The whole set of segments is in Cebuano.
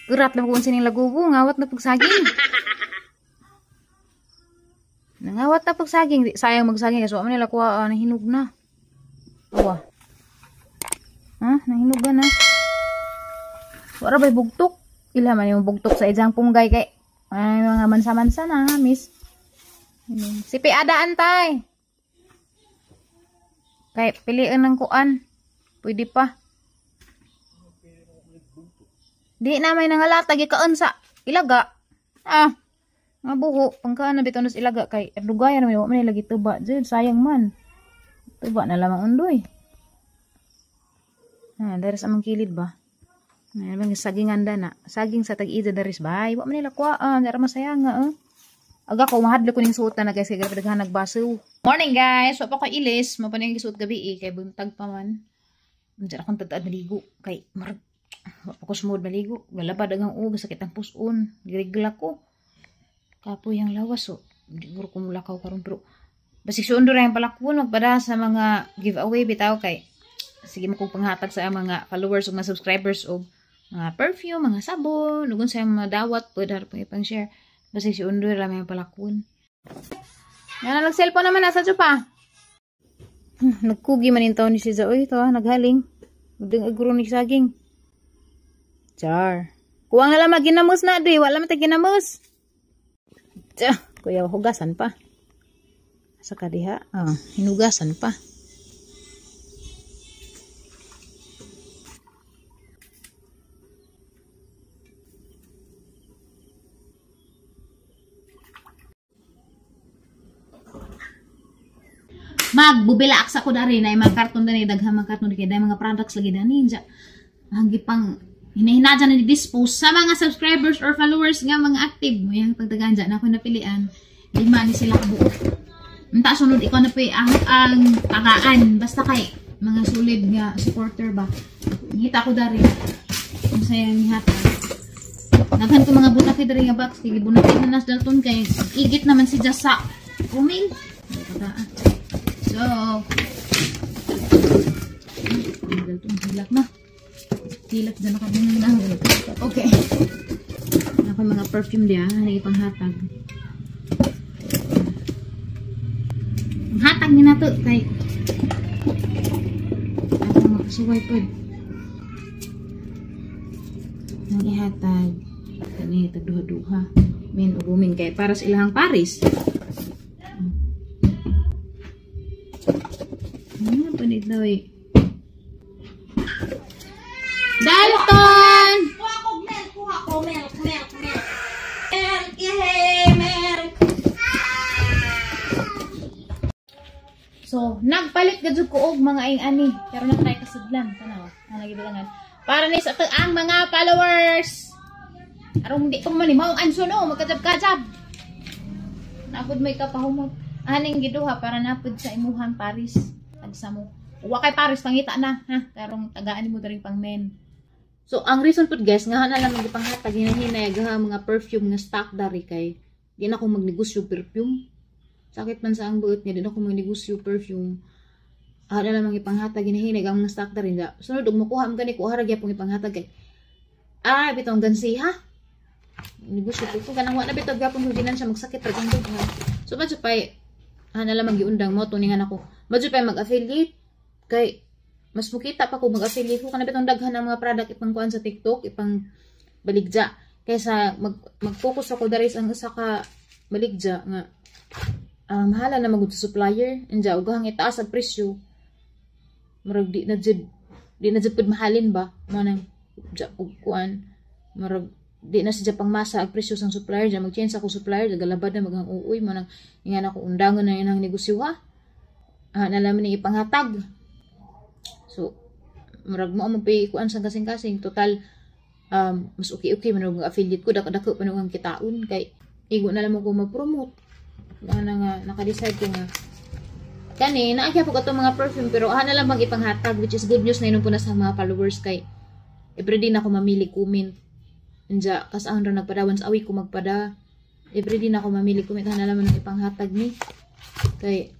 Urat na kung sining lagubo, ngawat na pagsaging. Nangawat na pagsaging. Sayang magsaging kasi wa man nila kuha, nahinog na. Awa. Ha? Nahinog na. Wala ba'y bugtok? Ila man yung bugtok sa ijang punggay kay ay mga mansa-mansa na, miss. Si Piadaan tay. Kay piliin ng kuan. Pwede pa. Di na may nangalatag ikaon sa ilaga. Ah. Mga buho, pangkaan na bitaw sa ilaga kay dugayan man wa man lagi tuba. Jud sayang man. Tuba na lamang undoy. Ah, daris among kilid ba? Ay, mga sagingan da na. Saging sa tag-ida daris bay. Wa man nila kuhaan, dara masaya nga eh. Aga ko mahadlok ko ning suotan na guys kay grabe daghan nagbaso. Morning guys, wa pa ko ilis, mo pa ning gisuot gabi eh, kay buntag pa man. Unsa akong tad-ad maligo kay marag wa pa ko smooth maligo. Galaba daghang ug sakit ang puson. Girigla ko. Kapoy ang lawas so di guro ko mulakaw karon pero basig sundo ra yung palakwon magpada sa mga giveaway bitaw kay sige mo kong panghatag sa mga followers ug mga subscribers og mga perfume, mga sabon, ug unsa mga dawat pwede ra pang ipang-share. Basig si Undoy ra may palakwon. Yan na cellphone naman nasa pa. Nagkugi man intaw ni si Zaoy to, naghaling. Udang agro ni saging. Char. Kuwang na lang maginamos na di, wala man ta ginamos. Tsa, kuya hugasan pa. Sa kadiha, ah, hinugasan pa. Magbubila aksa ko dari na mga karton dani daghang mga karton kay dai mga products lagi dani ninja. Ang gipang hinahina dyan na dispose sa mga subscribers or followers nga mga active mo yang pagtagaan dyan ako napilian lima ni sila kabuok. Unta sunod ikaw na pay ang tagaan basta kay mga solid nga supporter ba. Ngita ko dari ang sayang nihatag. Naghan ko mga bunak dari nga box kay gibunakin na nas Dalton kay igit naman si Jasa. Umil. So, Dalton hilak na. Hilak dyan nakabungan na. Okay. Ako mga perfume diya. Ano ipanghatag. Ang hatag ni nato kay ako makasuway pod. Ang ihatag kani tag duha-duha. Min ug umin kay para sa ilahang Paris. Ano panit na eh. Dalton! Kuha ko milk, kuha ko milk, milk, milk. Milk, yay, milk. So, nagpalit gadyo ko og mga ing ani. Pero na try kasudlan, tanaw. Ang nagibilangan. Para ni sa ang mga followers. Arong di pa man ni maong anso no, magkajab-kajab. Napud may kapahumot. Aning giduha para napud sa imuhang Paris. Tagsa mo. Wa kay Paris pangita na, ha. Karong tagaan nimo daring pang men. So, ang reason pud guys, nga na lang magipanghatag hinahinay gaha mga perfume nga stock dari kay di na ko magnegosyo perfume. Sakit man sa ang buot niya, di na ko magnegosyo perfume. Ah, na lang ipanghatag hinahinay ang mga stock dari nga. Sunod og makuha man gani ko ara gyapon ipanghatag kay ah bitong gansi ha. Negosyo ko kanang wa na bitaw gyapon ko ginan siya magsakit ra ang dughan. So madyo pay na lang giundang mo tuningan ako. Madyo pay mag-affiliate kay mas mukita pa ko mag-affiliate ko kana bitong daghan ng mga product ipangkuan sa TikTok, ipang baligja kaysa mag-focus ako dari sa ang usa ka baligja nga mahala na magud sa supplier anja ugahang itaas ang presyo. Murag di na jud pud mahalin ba mo nang ja og kuan murag di na siya pangmasa ang presyo sang supplier ja mag-change ako supplier galabad na maghang uuy mo nang ingan ako undangon na inang negosyo ha. Ah, nalaman ni ipanghatag. So murag mo mo pay kuan sang kasing-kasing total mas okay-okay man og affiliate ko dako-dako pa ang kitaon kay igo na lang mo ko mag-promote. Nga na nga naka-decide ko nga kani naagya po katong mga perfume pero ana lang bang ipanghatag which is good news na inom po na sa mga followers kay everyday na ako mamili comment. Anja kas ang ra nagpadawan sa awi ko magpada. Everyday na ako mamili comment ana lang man ang ipanghatag ni kay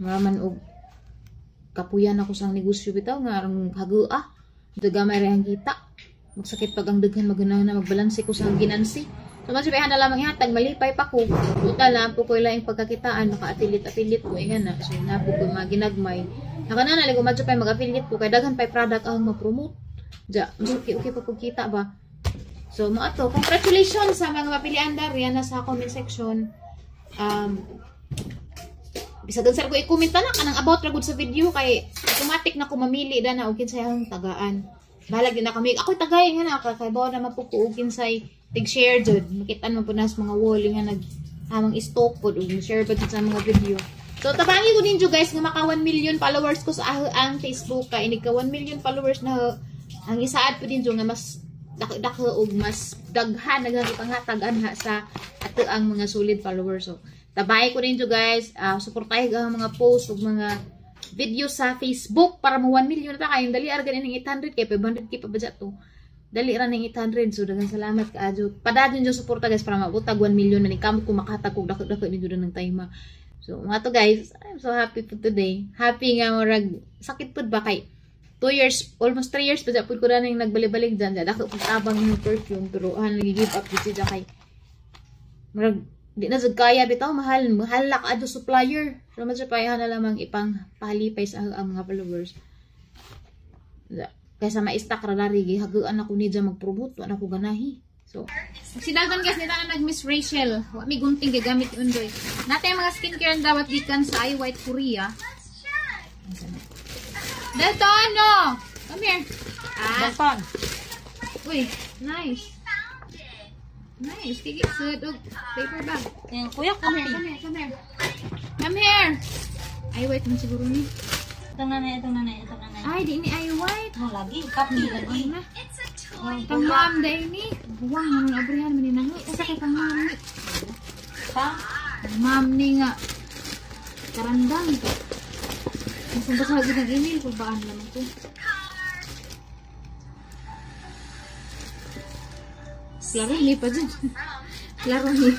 maman og kapuyan ako sang negosyo bitaw nga arang hago ah. Dagamay ra ang kita. Magsakit pag ang daghan maganahan na magbalanse ko sa ginansi. So mas na lamang ihatag malipay pa ko. Total na po ko ilaing pagkakitaan maka-affiliate ko ingan na. So na po ko mga ginagmay. Nakanana lang ko pa mag-affiliate ko kay daghan pay product ang ma-promote. Ja, mas okay okay pa pagkita ba. So mo ato, congratulations sa mga mapilian dari na sa comment section. Bisag unsa ko i-comment na kanang about ra gud sa video kay automatic na ko mamili da na og kinsay ang tagaan. Bahalag din na kami. Ako'y tagay nga na kay bawo na mapuko og kinsay tig-share jud. Makitaan man po na sa mga wall nga nag amang stock pod og share pa sa mga video. So tabangi ko ninyo guys nga maka 1 million followers ko sa ang Facebook kay inig ka 1 million followers na ang isaad po ninyo nga mas dako og mas daghan daghang ipanghatag anha sa ato ang mga solid followers. So tabay ko ninyo guys, suportahi ang mga post ug mga video sa Facebook para mo 1 million na ta kayong dali ra ganing 800 kay 500K pa ba to. Dali ra ning 800. So daghang salamat kaadyo. Padadyon jud suporta guys para maabot 1 million man kamo ko makahatag og dako-dako ninyo ng time. So mga to guys, I'm so happy for today. Happy nga murag sakit pud ba kay 2 years, almost 3 years pa pud ko na ning nagbalik-balik dyan. Dako pud tabang yung perfume pero nag-give up gid siya kay murag di na jud kaya bitaw, mahal mahal la kaadyo supplier. So mas payahan na lamang ipang pahalipay sa ang mga followers. Kaysa ma-stack ra dari gihaguan ako ni dyan mag-promote, wa na ko ganahi. So sinaldan guys nita na nag Miss Rachel. Wa mi gunting gigamit undoy. Natay mga skincare ang dawat gikan sa I White Korea. Dalton, no! Come here. Dalton. Uy, nice. Nice. Kiki, sud og paper bag. Yan, kuya, come here, come here, come here. Come here. Ay, white man siguro ni. Itong nanay, itong nanay, itong nanay. Ay, di ni ay white. Oh, lagi. Kapi, lagi. Pang ma'am, dahil ni. Buwang, naman abrihan, maninangi. Asa kay pang ma'am ni? Pa? Ma'am ni nga. Karandang. Masang basagin ang email. Kulbaan naman to. Klaro ni pa dyan. Klaro ni.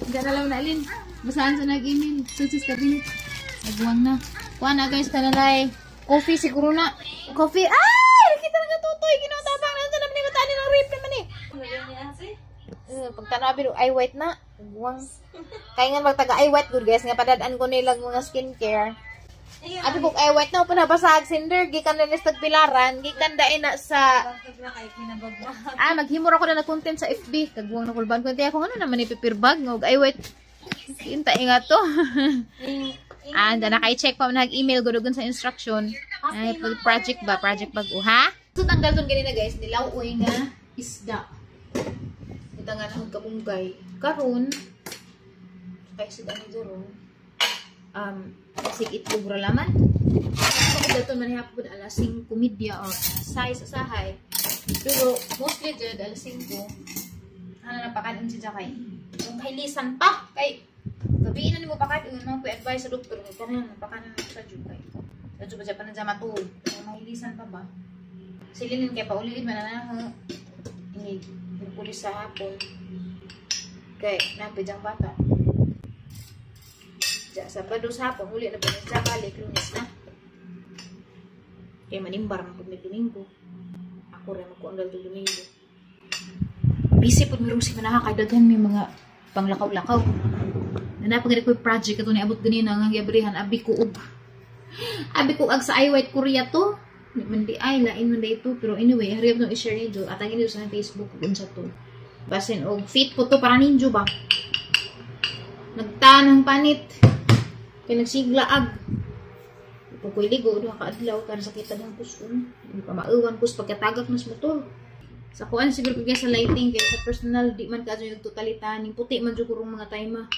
Hindi na lang naalin. Basahan sa nag-email. Susis cabinet. Nagbuwang na. Kuha na guys, kanalay. Coffee siguro na. Coffee. Ay! Nakita na nga tutoy. Ginawa-tabang. Nandun naman yung mataan ng rape naman eh. Pagtanaw, ay white na. Buwang. Kaya nga magtaga ay white good guys. Nga padadaan ko nilang mga skincare. Abi ko ay white na. Panabasag sinder. Gikan na nis tagpilaran. Gikan dain na sa... Ah, maghimor ako na na-content sa FB. Kagbuwang na kulban. Kunti ako ano naman ipipirbag. Ngog ay white. Kinta nga to. And naka-check pa nag-email gudugon sa instruction. Ay, project ba? Project bag ha? So tanggal tong ganina guys, nilaw-uy nga isda. Ito nga nahog kabunggay. Karon kay sida ni Jero. Sig itlog ra laman. Ako daton man hapon alas 5:30 or 6 usahay. Pero mostly jud alas 5. Ano na pakanon si Jakay. Yung kahilisan pa kay gabi na nimo pakat yung mga advice sa doktor nga karon pakanon sa jud kay. Sa jud pa na matuog. Mahilisan pa ba? Silinin kay paulilin man na inig pulis sa hapon. Kay napid ang bata. Ja, Sabado sa hapon uli na pa sa balik Lunes na. Kay manimbar man pud mi Domingo. Ako ra magkuandal to Domingo. Busy pud mi rong semana kay daghan mi mga panglakaw-lakaw. Nanapag ko project ato ni abot ganina nga giabrihan abi ko og ag sa I White Korea to. Di man di ay lain man di ito pero anyway hurry up no i-share ninyo atangin ninyo sa Facebook kung unsa to. Basin og fit po to para ninyo ba. Nagtanang panit kay nagsiglaag. Pukoy ligo duha ka adlaw para sakit ang puson. Hindi pa mauwan kus pagkatagak mas motor. Sa kuan siguro ko sa lighting kay sa personal di man kaadyo yung totalita ning puti man jud kurong mga time.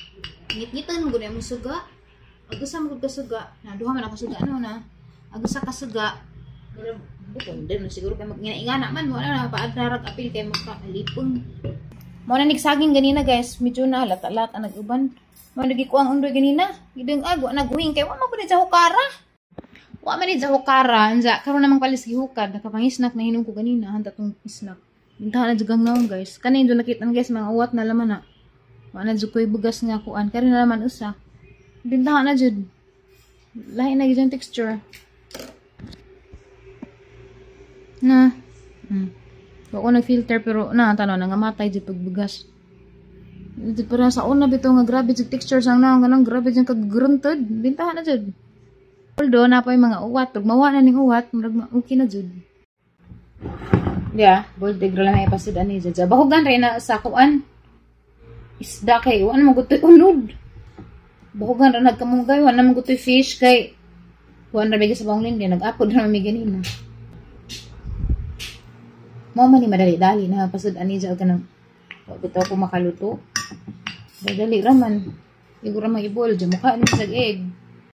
Ngit-ngitan mo gud mo suga. Agusa mo gud kasuga. Na duha man ako suga ano na. Agusa ka suga. Bukon din siguro kay magingana man mo na paadrarag apil kay magkalipong. Mo na nigsaging ganina guys, medyo na lata-lata nag-uban. Mo nagikuang undoy ganina. Gideng ag wa naguhing kay wa man pud sa hukara. Wa man ni sa hukara, anza karon namang palis gihukad, nakapangisnak na hinom ko ganina hanta tong isnak. Bintahan na jud ang naong guys. Kanin do nakita guys mga uwat na laman na. Wa na jud koy bugas nga kuan. Karon na laman usa. Bintahan na jud. Lahi na gyud texture. Na. Wa ko nag-filter pero na tanaw nangamatay jud pagbugas. Dito para sa una bitaw nga grabe jud texture sa naong, kanang grabe jud kag-grunted. Bintahan na jud. Although na pa yung mga uwat, ug mawa na ning uwat, murag okay na jud. Yeah, boiled egg ra lang ipasud ani jud. Bahugan rin na sa kuan. Isda kay wa na man unod. Bahugan ra nagkamungay, wa na man fish kay kuan ra sa bawang lindi, nag-apod ra mi ganina. Mao man ni madali-dali na pasud ani jud kanang wa bitaw ko makaluto. Dali ra man. Igo ra man i-boil jud mukha ni sa egg.